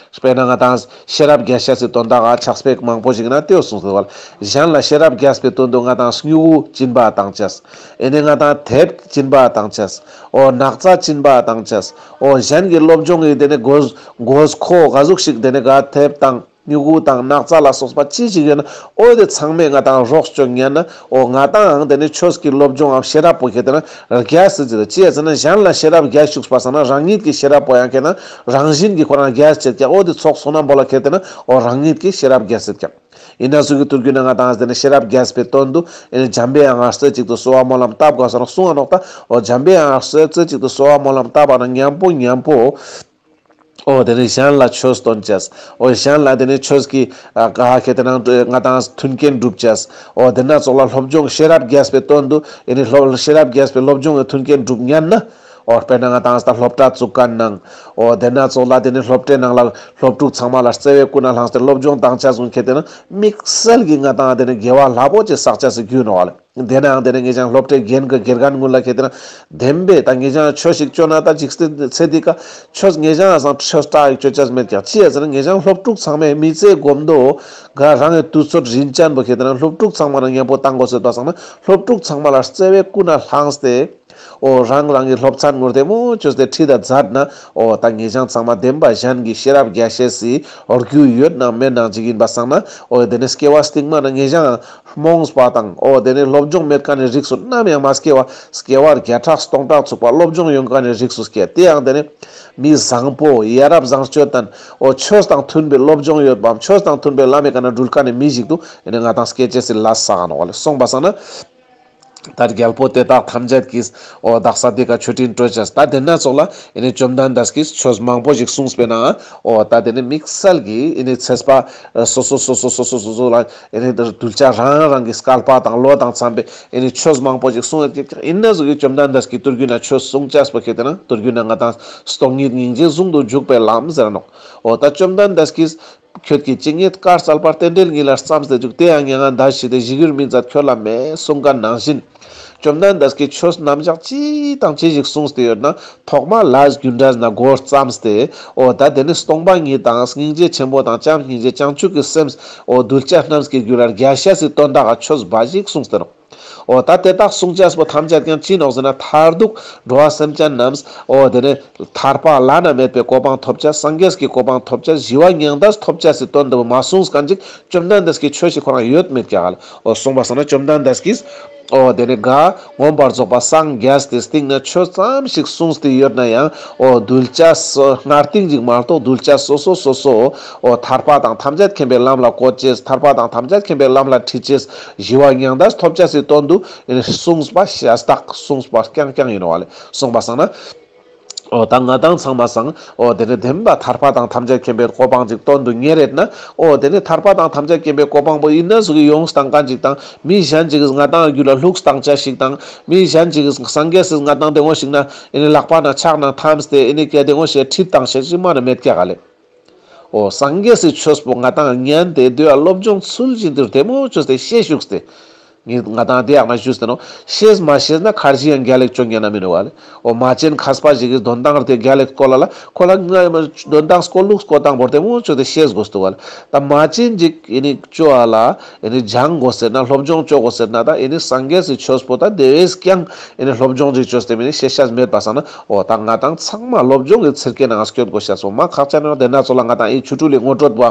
དཔེར་ན་ང་ཏང་ཤེས་རབ་རྒྱས་ཤེས་སི་དོན་དག་ག་ཕྱག་དཔེ་མང་པོ་ཞིག་ན་དེའོ་གསུངས་ཏེ་འདུག་ག་ལེ། གཞན་ལ་ཤེས་རབ་རྒྱས་པའི་དོན་དུ་ང་ཏང་སྨྱུ་གུ་སྦྱིན་པ་བཏང་ཅེས། ཨེ་ནི་ང་ཏང་དེབ་སྦྱིན་པ་བཏང་ཅེས། འོ་ནགས་ཚལ་སྦྱིན་པ་བཏང་ཅེས། འོ་གཞན་གྱི་སློབ་སྦྱོང་གི་དེ་ནི་དགོས་དགོས་མཁོ་ག་ཟུག་ཞིག་དེ་ནི་ག་དེབ་དང་། སྨྱུ་གུ་དང་ནགས་ཚལ་ལ་སོགས་པ་ཅི་ཞིག་ཡོད་ན་འོ་དེ་ཚང་མས་ང་ཏང་རོགས་བཅོ་ཉན་ན་འོ་ང་ཏང་ཡང་དེ་ནི་ཆོས་ཀྱི་སློབ་སྦྱོང་ངམ་ཤེས་རབ་པོ་ཁེ་ཏེ་ན་རྒྱས་སི་ཅི་ཡ་ཟེར་ན་གཞན་ལ་ཤེས་རབ་རྒྱས་ཅུག་པ་སང་ན་རང་ཉིད་ཀྱི་ཤེས་རབ་པོ་ཡང་ཁེ་ཏེ་ན་རང་བཞིན་གྱི་ཁོ་རང་རྒྱས་ཅེས་ཀྱང་འོ་དེ་ཚོགས་བསོད་ནམས་པོ་ལ་ཁེ་ཏེ་ན་འོ་རང་ཉིད་ཀྱི་ཤེས་རབ་རྒྱས་སི་ཀྱང་ཡིན་ན་ཟུག་གི་ཐུར་རྒྱུ་ན་ང་ཏང་དེ་ནི་ཤེས་རབ་རྒྱས་པའི་དོན་དུ་ཨེ་ནི་འཇམ་པའི་དབྱངས་ང་རྩེ་གཅིག་ཏུ་གསོལ་བ་སྨོན་ལམ་བཏབ་དགོས་ས་ན་གསུང་ང་ནོག་ད་འོ་འཇམ་པའི་དབྱངས་ང་རྩེ་གཅིག་ཏུ་གསོལ་བ་སྨོན་ལམ་བཏབ་པ་ན་མཉམ་པོ་མཉམ་པོ། འོ་དེ་ནི་གཞན་ལ་ཆོས་སྟོན་ཅེས། འོ་གཞན་ལ་དེ་ནི་ཆོས་ཀྱི་ཨ་ག་ཧ་ཁེ་ཏེ་ན་ང་ཏང་མཐུན་རྐྱེན་སྒྲུབ་ཅེས། འོ་དེ་ན་ཙོགས་ལ་སློབ་སྦྱོང་ཤེས་རབ་རྒྱས་པའི་དོན་དུ་ཨེ་ནི་སློབ་ཤེས་རབ་རྒྱས་པའི་སློབ་སྦྱོང་གི་མཐུན་རྐྱེན་སྒྲུབ་ཉན་ན། འོ་དཔེར་ན་ང་ཏང་ད་སློབ་གྲྭ་བཙུགས་མཁན་ནང་། འོ་དེ་ན་ཙོགས་ལ་དེ་ནི་སློབ་གྲྭའི་ནང་ལ་སློབ་ཕྲུག་ཚང་མ་ལ་བརྩེ་བས་ཀུན་ནས་བསླངས་ཏེ་སློབ་སྦྱོང་བཏང་ཅེས་ཟུག་ཁེ་ཏེ་ན་དམིགས་བསལ་གྱི་ང་ཏང་དེ་ནི་དགེ་བ་ལྷག་པོ་ཅིག་བསགས་ཅེས་སི་རྒྱུ་ནོག་ལེ། དེ་ནའང་དེ་ནི་ངེད་ཅག་སློབ་གྲྭའི་རྒན་གྱི་དགེ་རྒན་ཀུན་ལ་ཁེ་ཏེ་ན་བདེན་པས་ད་ངེད་ཅག་ཆོས་ཤིག་བཅོ་ན་ད་འཇིག་རྟེན་ཚེ་འདི་ཀ་ཆོས་ངེད་ཅག་སང་ཆོས་ཏག་ཅིག་བཅོ་ཅེས་མེད་ཀྱག་ཅི་ཡ་ཟེར་ན་ངེད་ཅག་སློབ་ཕྲུག་ཚང་མས་མི་ཚེ་གོམ་དོ་ག་རང་གི་དུས་ཚོད་རིན་ཅན་པོ་ཁེ་ཏེ་ན་སློབ་ཕྲུག་ཚང་མ་ལ་མཉམ་པོ་བཏང་དགོས་ཟེར་བ་སང་ན་སློབ་ཕྲུག་ཚང་མ་ལ་བརྩེ་བས་ཀུན་ནས་བསླངས་ཏེ་འོ་རང་རང་གི་སློབ་ཚན་ངོ་བདེ་མོ་བཅོས་ཏེ་ཁྲིད་ད་མཛད་ན་འོ་ད་ངེད་ཅག་ཚང་མ་བདེན་པ་གཞན་གྱི་ཤེས་རབ་རྒྱས་ཤེས་སི་རྒྱུ་ཡོད་ནང་མེད་ནང་ཅིག་ཡིན་པ་སང་ན་འོ་དེ་ནི་སྐྱེ་བ་སྟིང་མ་ན་ངེད་ཅག་རྨོངས་པ་དང་། འོ་དེ་ནི་སློབ་སྦྱོང་མེད་མཁན་ནི་རིགས་སུ་ནམ་ཡང་མ་སྐྱེ་བ། སྐྱེ་བ་བརྒྱ་ཕྲག་སྟོང་ཕྲག་ཚུགས་པ་སློབ་སྦྱོང་ཡོད་མཁན་ནི་རིགས་སུ་སྐྱེ། དེ་ཡང་དེ་ནི་མི་བཟང་པོ་ཡ་རབས་བཟང་སྤྱོད་དང་། འོ་ཆོས་དང་མཐུན་པའི་སློབ་སྦྱོང་ཡོད་པའམ་ཆོས་དང་མཐུན་པའི་ལམ་མི་ཀ་ན་འགྲུལ་མཁན་ནི་མི་ཞིག་ཏུ་ཨེ་ནི་ང་ཏང་སྐྱེ་ཅེས་སི་ལས་བསགས་ནོག་ལེ། སོང་པ་སང་ན། ད་རྒྱལ་པོ་དེ་དག་ཐམས་ཅད་ཀྱིས་འོ་དག་ས་དེ་ཀ་མཆོད་སྤྲིན་སྤྲོ་ཅེས། ད་དེ་ན་ཙོགས་ལ་ཨེ་ནི་བཅོམ་ལྡན་འདས་ཀྱིས་ཆོས་མང་པོ་ཞིག་གསུངས་པས་ན། འོ་ད་དེ་ནི་དམིགས་བསལ་གྱི་ཨེ་ནི་ཚེས་པ་སོ་སོ་སོ་སོ་ལ། ཨེ་ནི་གདུལ་བྱ་རང་རང་གི་སྐལ་པ་དང་ལོ་དང་འཚམས་པའི་ཨེ་ནི་ཆོས་མང་པོ་ཞིག་གསུངས་ཡོད་ཀྱག། ཡིན་ན་ཟུག་གི་བཅོམ་ལྡན་འདས་ཀྱིས་ཐུར་རྒྱུ་ན་ཆོས་གསུང་ཅེས་པོ་ཁེ་ཏེ་ན་ཐུར་རྒྱུ་ན་ང་ཏང་སྟོང་ཉིད་སྙིང་རྗེ་ཟུང་དུ་འཇུག་པའི་ལམ་ཟེར་ནོག། འོ་ད་བཅོམ་ལྡན་འདས་ཀྱིས་ཁྱོད་ཀྱིས་ཇི་སྙེད་བཀའ་སྩལ་པ། རྟེན་འབྲེལ་ཉིད་ལ་བརྩམས་ཏེ་འཇུག། དེ་ཡང་མྱ་ངན་འདའ་ཞིག་སྟེ། གཞི་གྱུར་མི་མཛད་ཁྱོད་ལ་མེད། གསུངས་མཁན་ནང་བཞིན། བཅོམ་ལྡན་འདས་ཀྱིས་ཆོས་རྣམ་གཞག་ཅི་དང་ཅི་ཞིག་གསུངས་ཏེ་ཡོད་ན་ཐོག་མ་ལས་རྒྱུ་འབྲས་ན་འགོ་བརྩམས་ཏེ། འོ་ད་དེ་ནི་སྟོང་པ་ཉིད་དང་སྙིང་རྗེ་ཆེན་པོ་དང་བྱམས་སྙིང་རྗེ་བྱང་ཆུབ་ཀྱི་སེམས། འོ་གདུལ་བྱ་རྣམས་ཀྱི་རྒྱུད་ལ་རྒྱས་ཤེས་སི་དོན་དག་ག་ཆོས་འབའ་ཞིག་གསུངས་ཏེ་ནོག་འོ་ད་དེ་དག་གསུང་ཅེས་པོ་ཐམས་ཅད་ཀྱང་ཅི་ནོག་ཟེར་ན་མཐར་ཐུག་འགྲོ་བ་སེམས་ཅན་རྣམས་འོ་དེ་ནི་ཐར་པ་བླ་ན་མེད་པའི་གོ་འཕང་ཐོབ་ཅེས། སངས་རྒྱས་ཀྱི་གོ་འཕང་ཐོབ་ཅེས། ཞི་བ་མྱང་འདས་ཐོབ་ཅེས་སི་དོན་དུ་མ་གསུངས་མཁན་ཅིག་བཅོམ་ལྡན་འདས་ཀྱི་ཆོས་ཤིག་ཁོ་རང་ཡོད་མེད་ཀྱག་ལེ། འོ་གསུངས་པ་སང་ན་བཅོམ་ལྡན་འདས་ཀྱིས་འོ་དེ་ནི་ག་མངོན་པར་རྫོགས་པ་སངས་རྒྱས་ཏེ་སྟིང་ན་ཆོས་ཙམ་ཞིག་གསུངས་ཏེ་ཡོད་ན་ཡང་འོ་གདུལ་བྱ་སོ་སྔར་སྟིང་ཅིག་མ་གཏོགས་གདུལ་བྱ་སོ་སོ་སོ་སོ་འོ་ཐར་པ་དང་ཐམས་ཅད་མཁྱེན་པའི་ལམ་ལ་བཀོད་ཅེས། ཐར་པ་དང་ཐམས་ཅད་མཁྱེན་པའི་ལམ་ལ་ཁྲིད་ཅེས། ཞི་བ་མྱང་འདས་ཐོབ་ཅེས་སི་དོན་དུ་ཨེ་ནི་གསུངས་པ་ཤ་སྟག་གསུངས་པ་རྐྱང་རྐྱང་ཡིན་ནོག་ལེ། གསུངས་པ་སང་ན། འོ་ད་ང་དང་ཚང་མ་སང་འོ་དེ་ནི་བདེན་པ་ཐར་པ་དང་ཐམས་ཅད་མཁྱེན་པའི་གོ་འཕང་ཅིག་དོན་དུ་གཉེར་ཡོད་ན། འོ་དེ་ནི་ཐར་པ་དང་ཐམས་ཅད་མཁྱེན་པའི་གོ་འཕང་པོ་ཡིན་ན་ཟུག་གི་ཡོངས་བཏང་མཁན་ཅིག་དང་མི་གཞན་ཅིག་གིས་ང་དང་རྒྱུད་ལ་བླུགས་བཏང་ཅེས་ཤིག་དང་མི་གཞན་ཅིག་གིས་སངས་རྒྱས་སི་ང་དང་དེ་ངོ་ཞིག་ན་ཨེ་ནི་ལག་པ་ན་ཕྱག་ན་འཐམས་ཏེ་ཨེ་ནི་སྐད་དེ་ངོ་ཞེས་ཁྲིད་བཏང་ཤེས་ཤིག་མ་ནི་མེད་ཀྱག་ལེ། འོ་སངས་རྒྱས་སི་ཆོས་པོ་ང་དང་ཉན་ཏེ་དེ་ཡ་སློབ་སྦྱོང་ཚུལ་བཞིན་དུ་བདེ་མོ་བཅོས་ཏེ་ཤེས་བཅུག་སྟེ། ང་དང་དེ་ཡག་ན་ཞུས་ཏེ་ནོག་ཤེས་མ་ཤེས་ན་ཁར་ཇི་ཡང་རྒྱལ་ལེགས་བཅོ་ཉན་ན་མི་ནུག་ལེ། འོ་མ་བྱན་མཁས་པ་ཞིག་གིས་དོན་དང་དེ་རྒྱལ་ལེགས་སྐོར་ལ་ལ་ཁོ་ལ་ང་དོན་དང་སྐོར་ལུགས་སྐོར་དང་བོར་ཏེ་མོ་བཅོས་ཏེ་ཤེས་དགོས་ཏེ་ནོག་ལེ། ད་མ་བྱན་ཅིག་ཨེ་ནི་བཅོ་ཨ་ལ་ཨེ་ནི་སྦྱང་དགོས་ཟེར་ན་སློབ་སྦྱོང་བཅོ་དགོས་ཟེར་ན་ད་ཨེ་ནི་སངས་རྒྱས་སི་ཆོས་པོ་ད་དེ་བས་ཀྱང་ཨེ་ནི་སློབ་སྦྱོང་ཅིག་བཅོས་ཏེ་མི་ནི་ཤེས་ཤེས་མེད་པ་སང་ན། འོ་ད་ང་དང་ཚང་མ་སློབ་སྦྱོང་གི་ཚིར་ཀའི་ནང་སྐྱོད་དགོས་ཤེས་སོ་མ་ཁག་ཅན་ནོག་དེ་ན་ཚོ་ལ་ང་དང་ཨེ་ཆོ་འཕྲུལ་ལི་ངོ་སྤྲོད་པོ།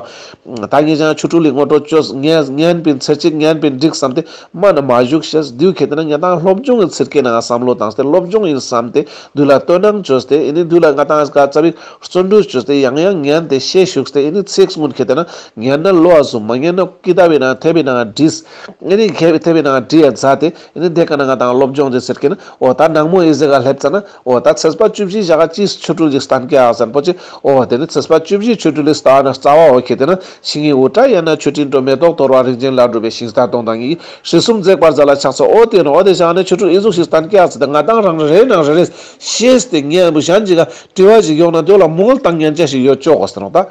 ད་ངེད་ཅག་ཆོ་འཕྲུལ་ལི་ངོ་སྤྲོད་བཅོས་ཉན་ཉན་པིན་ཚེ་གཅིག་ཉན་པིན་འགྲིག་བསམ་སྟེ་མ་ན་མ་བཞུགས་ཤེས་དུས་ཁེ་ཏེ་ན་ང་དང་སློབ་སྦྱོང་གི་ཚིར་ཀའི་ནང་བསམ་བློ་བཏང་སྟེ་སློབ་སྦྱོང་ཡིན་བསམ་སྟེ་དུས་ལ་དོ་སྣང་བཅོས་ཏེ་ཨེ་ནི་དུས་ལ་ང་དང་ག་ཙ་པིག་བརྩོན་འགྲུས་བཅོས་ཏེ་ཡང་ཡང་ཉན་ཏེ་ཤེས་བཅུག་སྟེ་ཨེ་ནི་ཚིག་སྔོན་ཁེ་ཏེ་ན་ཉན་ན་བློ་ཨ་ཟུམ་མ་ཉན་ན་ཀི་ཏ་བི་ནང་ཐེ་བི་ནང་བྲིས། ཨེ་ནི་ཁེ་ཐེ་བི་ནང་བྲིས་ཡ་མཛད་དེ་ཨེ་ནི་དེ་ཀ་ན་ང་དང་སློབ་སྦྱོང་གི་ཚིར་ཀའི་ནང་འོ་ད་ནང་མོ་ཨི་ཟེ་ག་སླེབས་ཙ་ན། འོ་ད་ཚེས་པ་བཅུ་བཞི་ཞག་ག་ཅི་ཆོ་འཕྲུལ་ཅིག་སྟན་ཀྱག་ཟེར་ན་པོ་ཅིག་འོ་དེ་ནི་ཚེས་པ་བཅུ་བཞི་ཆོ་འཕྲུལ་ལི་རྩ་བ་ནི་རྩ་བ་འོ་ཁེ་ཏེ་ན་ཤིང་ངི་འུར་སྒྲ་ཡང་ན་མཆོད་སྤྲིན་སྤྲོ་མེ་ཏོག་དོར་བ་རིན་ཆེན་ལ་སྒྲུབ་པའི་ཤིང་རྟ་སྟོང་དང་ཉིད་ཀྱི་རིས་གསུམ་འཛེགས་པར་མཛད་ལ་ཕྱག་འཚལ། འོ་དེ་ནི་འོ་དེ་ཞག་ནི་ཆོ་འཕྲུལ་ཨི་ཟུག་ཞིག་སྟན་ཀྱག་ཟེར་ཏེ་ང་དང་རང་རེ་ནང་རེ་རེ་ཤེས་ཏེ་ཉན་པོ་གཞན་ཅིག་ག་དྲི་བ་ཞིག་ཡོང་ན་དེ་ལ་མོལ་བཏང་ཉན་ཅེས་ཤིག་ཡོད་ཅོག་གོ་ཟེར་ནོག་ད།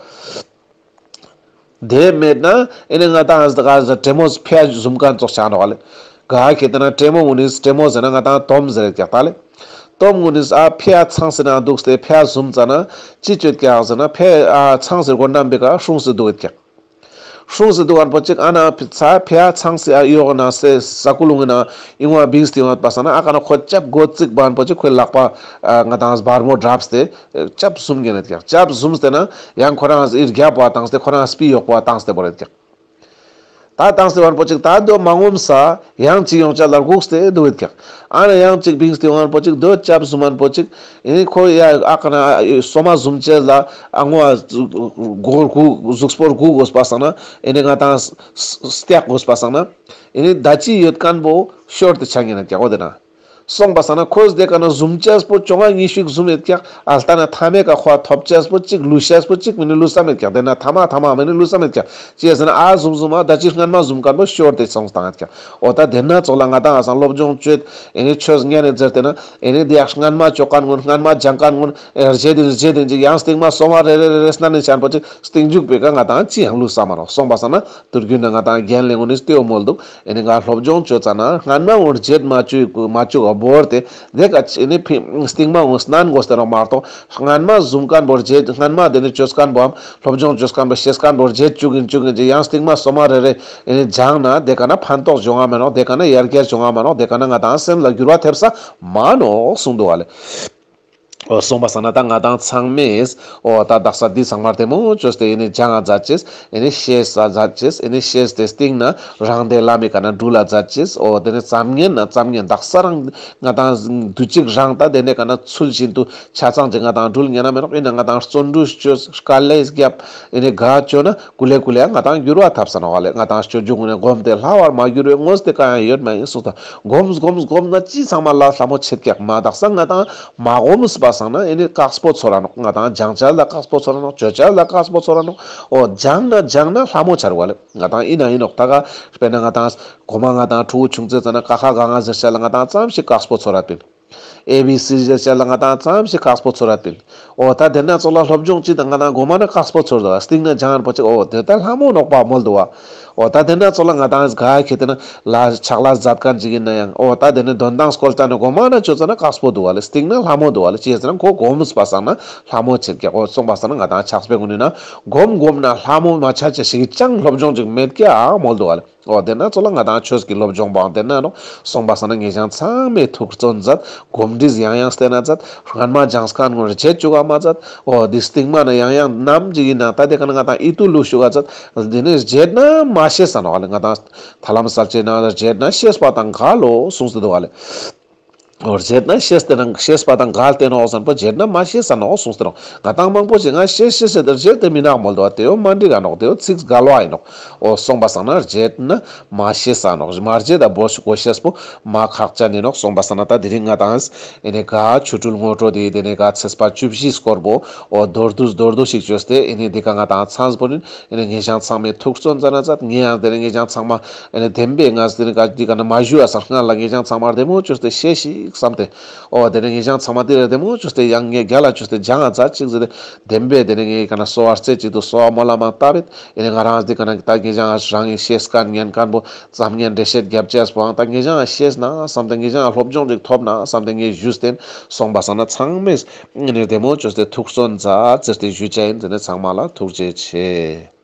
དེ་མེད་ན་ཨེ་ནི་ང་དང་ཨ་ཟ་ག་ཟ་དྲེ་མོ་ཕི་ཡ་ཟུམ་མཁན་ཙོགས་ཆགས་ནོག་ལེ། ག་ཁེ་ཏེ་ན་དྲེ་མོ་གུན་ནི་དྲེ་མོ་ཟེར་ན་ང་དང་དོམ་ཟེར་ཀྱག་ད་ལེ། དོམ་གུན་ནི་ཨ་ཕི་ཡ་ཚང་སི་ནང་དུག་སྟེ་ཕི་ཡ་ཟུམ་ཙ་ན་ཅི་བཅོས་ཀྱག་ཟེར་ན་ཕི་ཡ་ཨ་ཚང་སི་སྒོ་ནམ་པེ་ཀ་སྲུང་སི་དུག་ཡོད་ཀྱག་སྲུང་སི་དུག་ཨན་པོ་ཅིག་ཨ་ན་ཕི་ཚ་ཕི་ཡ་ཚང་སི་ཨ་ཡོག་ན་སེ་ས་ཀུ་ལུང་ན་ཨིང་བ་བིངས་ཏེ་ཡོང་བ་སང་ན་ཨ་ཀ་ན་ཁོ་ཅབ་གོ་ཙིག་པ་ཨན་པོ་ཅིག་ཁོའི་ལག་པ་ཨ་ང་དང་སྦར་མོ་བྲབས་ཏེ། ལྕབ་ཟུམ་གྱིན་ཡོད་ཀྱག་ལྕབ་ཟུམ་སྟེ་ན་ཡང་ཁོ་རང་ཨིར་རྒྱབ་པ་བཏང་སྟེ་ཁོ་རང་སྤི་ཡོག་པ་བཏང་སྟེ་བོར་ཡོད་ཀྱག་ད་བཏང་སྟེ་བར་པོ་ཅིག་ད་དོ་མ་ངོམས་ས་ཡང་ཅིག་ཡོང་ཅ་ལ་སྒུག་སྟེ་འདུག་ཡོད་ཀྱག་ཨ་ན་ཡང་ཅིག་བིངས་ཏེ་ཡོང་བར་པོ་ཅིག་དོ་ལྕབ་ཟུམ་བར་པོ་ཅིག་ཨེ་ནི་ཁོ་ཡ་ཨ་ཀ་ན་སོ་མ་ཟུམ་ཅེས་ལ་ཨ་ངོ་ཨ་གོར་གུ་གཟུགས་པོར་གུ་དགོས་པ་སང་ན་ཨེ་ནི་ང་དང་སྟེགས་དགོས་པ་སང་ན་ཨེ་ནི་ད་ཅི་ཡོད་མཁན་པོ་ཤོར་ཏེ་ཆ་ངེ་ན་ཀྱག་འོ་དེ་ན། སོང་པ་སང་ན་ཁོས་དེ་ཀ་ན་ཟུམ་ཅེས་པོ་བཅོ་ལྔ་ཉི་ཤུ་ཟུམ་ཡོད་ཀྱག་ཨ་ལྟ་ན་ཐ་མའི་ཀ་ཁོ་ཐོབ་ཅེས་པོ་ཅིག་ལུས་ཤེས་པོ་ཅིག་མི་ནི་ལུས་ས་མེད་ཀྱག་དེ་ན་ཐ་མ་ཐ་མ་མི་ནི་ལུས་ས་མེད་ཀྱག་ཅི་ཟེར་ན་ཨ་ཟུམ་ཟུམ་ཨ་ད་ཅི་སྔན་མ་ཟུམ་མཁན་པོ་ཤོར་ཏེ་སོང་སྟངས་ཡོད་ཀྱག་འོ་ད་དེ་ན་ཙོགས་ལ་ང་དང་ཨ་སང་སློབ་སྦྱོང་བཅོས་ཨེ་ནི་ཆོས་ཉན་ནས་ཟེར་ཏེ་ན་ཨེ་ནི་དེ་ཡག་སྔན་མ་བཅོ་མཁན་ཀུན་སྔན་མ་སྦྱང་མཁན་ཀུན་ཨེ་རྗེད་དེ་རྗེད་དེ་ཅིག་ཡང་སྟིང་མ་སོ་མ་རེ་རེ་རེ་རེ་སྣ་ནས་ཆན་པོ་ཅིག་སྟིང་འཇུག་པའི་ཀ་ང་དང་ཅི་ཡང་ལུས་ས་མ་རོགས། སོང་པ་སང་ན་དུར་རྒྱུན་ན་ང་དང་རྒན་ལས་ཀུན་ནི་ལྟེའུ་མོལ་འདུག་ཨེ་ནི་ང་སློབ་སྦྱོང་བཅོ་ཙ་ན་སྔན་མ་འོང་བརྗེད་མ་བཅུག་མ་བཅུག་ག་བོར་ཏེ་དེ་ཀ་ཨེ་ནི་ཕི་སྟིང་མ་འོང་སྣན་དགོས་ཏེ་རོགས་མ་གཏོགས་སྔན་མ་ཟུམ་མཁན་བོར་བརྗེད་སྔན་མ་དེ་ནི་བཅོས་མཁན་བོའམ་སློབ་སྦྱོང་བཅོས་མཁན་བོ་ཤེས་མཁན་བོར་བརྗེད་བཅུག་གིན་བཅུག་གིན་ཅི་ཡང་སྟིང་མ་སོ་མ་རེ་རེ་ཨེ་ནི་སྦྱང་ན་དེ་ཀ་ན་ཕན་ཐོགས་བྱུང་ང་མེ་ནོག་དེ་ཀ་ན་ཡར་རྒྱས་བྱུང་ང་མེ་ནོག་དེ་ཀ་ན་ང་དང་སེམས་ལ་འགྱུར་བ་ཐེབས་ས་མ་ནོག་གསུངས་འདུག་བ་ལེ། འོ་སོང་པ་སང་ན་ད་ང་དང་ཚང་མས་འོ་ད་དག་ས་འདི་ཚང་མར་དེ་མོ་བཅོས་ཏེ་ཨེ་ནི་སྦྱང་ང་མཛད་ཅེས་ཨེ་ནི་ཤེས་ས་མཛད་ཅེས་ཨེ་ནི་ཤེས་ཏེ་སྟིང་ན་རང་དེ་བླ་མའི་ཀ་ན་འགྲུལ་ལ་མཛད་ཅེས། འོ་དེ་ནི་ཙམ་ཉན་ན་ཙམ་ཉན་དག་ས་རང་ང་དང་དུས་གཅིག་རང་ད་དེ་ནས་ཀ་ན་ཚུལ་བཞིན་དུ་ཆ་ཚང་ཅིག་ང་དང་འགྲུལ་ཉན་ན་མེ་ནོག་ཨེ་ན་ང་དང་བརྩོན་འགྲུས་བཅོས་དཀའ་ལས་བརྒྱབ་ཨེ་ནི་ག་བཅོ་ན་ཀུ་ལེ་ཀུ་ལེ་ང་དང་འགྱུར་བ་ཐེབས་ས་ནོག་བ་ལེ། ང་དང་སྤྱོད་འཇུག་ནས་སྒོམ་སྟེ་སླ་བར་མ་འགྱུར་བའི་དངོས་དེ་གང་ཡང་ཡོད་མ་ཡིན་གསུངས་ཏེ། སྒོམས་སྒོམས་སྒོམས་ན་ཅི་ཚང་མ་ལ་སླ་མོ་ཆེད་ཀྱག་མ་དག་ས་ང་དང་མ་སྒོམས་པ་སང་ན་ཨེ་ནི་དཀགས་པོ་ཚོར་ར་ནོག་ང་དང་སྦྱང་ཅ་ལ་དཀགས་པོ་ཚོར་ར་ནོག་བཅོ་ཅ་ལ་དཀགས་པོ་ཚོར་ར་ནོག་འོ་སྦྱང་ན་སྦྱང་ན་སླ་མོ་ཆར་བ་ལེ། ང་དང་ཨིན་ན་ཨིན་ནོག་ད་ག་དཔེར་ན་ང་དང་གོ་མ་ང་དང་ཕྲུ་གུ་ཆུང་ཙེ་ཙ་ན་ཀ་ཁ་ག་ང་ཟེར་ཅ་ལ་ང་དང་ཙམ་ཞིག་དཀགས་པོ་ཚོར་ར་པིན། ཨེ་བི་སི་ཟེར་ཅེས་ལ་ང་དང་ཙམ་ཞིག་ཁག་པོ་ཚོར་ར་ཏེ་ཨིན། འོ་ད་དེ་ན་ཚོ་ལ་སློབ་སྦྱོང་ཅིག་དང་ང་དང་གོ་མ་ན་ཁག་པོ་ཚོར་དུག་པ། སྟིང་ན་སྦྱང་པོ་ཅིག་འོ་དེ་ད་ལྷ་མོ་ནོག་པ་མོལ་དུག་པ། འོ་ད་དེ་ན་ཚོ་ལ་ང་དང་ག་ཁེ་ཏེ་ན་ལ་ཕྱག་ལས་མཛད་མཁན་ཅིག་ཨིན་ན་ཡང་འོ་ད་དེ་ནི་དོན་དང་སྐོར་ལྟ་ན་གོ་མ་ན་ཆོ་ཙ་ན་ཁག་པོ་དུག་པ་ལེ། སྟིང་ན་ལྷ་མོ་དུག་པ་ལེ། ཅི་ཟེར་ན་ཁོ་གོམས་པ་སང་ན་ལྷ་མོ་ཆེན་ཀྱག་འོ་སོང་པ་སང་ན་ང་དང་ཕྱག་དཔེ་གུན་ནི་ན་གོམ་གོམ་ན་ལྷ་མོ་མ་ཆ་ཅེས་ཤིག་ཅང་སློབ་སྦྱོང་ཅིག་མེད་ཀྱག་མོལ་དུག་པ་ལེ། འོ་དེ་ན་ཚོ་ལ་ང་དང་ཆོས་ཀྱི་སློབ་སྦྱོང་པའང་དེ་ན་ནོག། སོང་པ་སང་ན་ངེ་ཅག་ཚང་མས་ཐུགས་བརྩོན་མཛད། གོམས་འདྲིས་ཡང་ཡང་བསྟེན་ན་མཛད། སྔན་མ་སྦྱངས་མཁན་ངོ་རྗེད་བཅུག་ག་མ་མཛད། འོ་དེ་སྟིང་མ་ན་ཡང་ཡང་ནམ་ཅིག་ཨིན་ན་ད་དེ་ཀ་ན་ང་དང་ཨིད་ཏུ་ལུས་བཅུག་ག་མཛད། དེ་ནས་རྗེད་ན་མ་ཤེས་ས་ནོག་ལེ། ང་དང་ཐར་ལམ་གསལ་བྱེད་ནང་ལ་རྗེད་ན་ཤེས་པ་དང་འགལ་ལོ་གསུངས་ཏེ་དུག་པ་ལེ། འོ་རྗེད་ན་ཤེས་ཏེ་ན་ཤེས་པ་དང་འགལ་ཏེ་ནོག་ཟེར་ན་པོ་རྗེད་ན་མ་ཤེས་ས་ནོག་གསུངས་ཏེ་ནོག། ང་དང་མང་པོ་ཞིག་ང་ཤེས་ཤེས་ཟེར་ཏེ་རྗེད་དེ་མི་ནག་མོལ་དུག་པ། དེ་བོ་མ་འགྲིག་ག་ནོག། དེ་བོ་ཚིག་འགལ་བ་ཨིན་ནོག། འོ་སོང་པ་སང་ན་རྗེད་ན་མ་ཤེས་ས་ནོག། མ་རྗེད་ད་བོ་གོ་ཤེས་པོ་མ་ཁག་ཅན་ཨིན་ནོག། སོང་པ་སང་ན་ད་དེ་རིང་ང་དང་ཨེ་ནི་ག་ཆོ་འཕྲུལ་ངོ་སྤྲོད་དེ་དེ་ནི་ག་ཚེས་པ་བཅུ་བཞི་སྐོར་པོ་འོ་མདོར་བསྡུས་མདོར་བསྡུས་ཤིག་བཅོས་ཏེ་ཨེ་ནི་འདི་ཀ་ང་དང་ཚང་པོ་ནི་ཨེ་ནི་ངེ་ཅག་ཚང་མས་ཐུགས་བརྩོན་མཛད་ན་མཛད། ངེ་ཡང་དེ་ནི་ངེ་ཅག་ཚང་མ་ཨེ་ནི་བདེན་པའི་ང་དེ་ནི་ག་འདི་ཀ་ན་མ་ཞུ་བ་སང་སྔ་ལ་ངེ་ཅག་ཚང་མ་བདེ་མོ་བཅོས་ཏེ་ཤེས་ཤིག་བསམ་སྟེ། འོ་དེ་ནི་ངེ་ཅག་ཚང་མ་དེ་ར་བདེ་མོ་བཅོས་ཏེ་ཡང་ངེ་རྒྱ་ལ་བཅོས་ཏེ་སྦྱང་ང་མཛད་ཅིག་ཟེར་ཏེ་བདེན་པའི་དེ་ནི་ངེ་ཀ་ན་གསོལ་བ་རྩེ་གཅིག་ཏུ་གསོལ་བ་སྨོན་ལམ་བཏབ་པས། ཨེ་ནི་ང་རང་འདི་ཀ་ན་ད་ངེ་ཅག་རང་གི་ཤེས་མཁན་ཉན་མཁན་པོ་ཙམ་ཉན་འགྲེལ་བཤད་རྒྱབ་ཅེས་པོའང་ད་ངེ་ཅག་ཤེས་ན་བསམ་སྟེ་ངེ་ཅག་སློབ་སྦྱོང་ཅིག་ཐོབ་ན་བསམ་སྟེ་ངེ་ཞུས་ཏེ་སོང་པ་སང་ན་ཚང་མས་ཨེ་ནི་བདེ་མོ་བཅོས་ཏེ་ཐུགས་བརྩོན་མཛད་ཟེར་ཏེ་ཞུ་ཅེས་ཨིན། དེ་ནི་ཚང་མ་ལ་ཐུགས་རྗེ་ཆེ།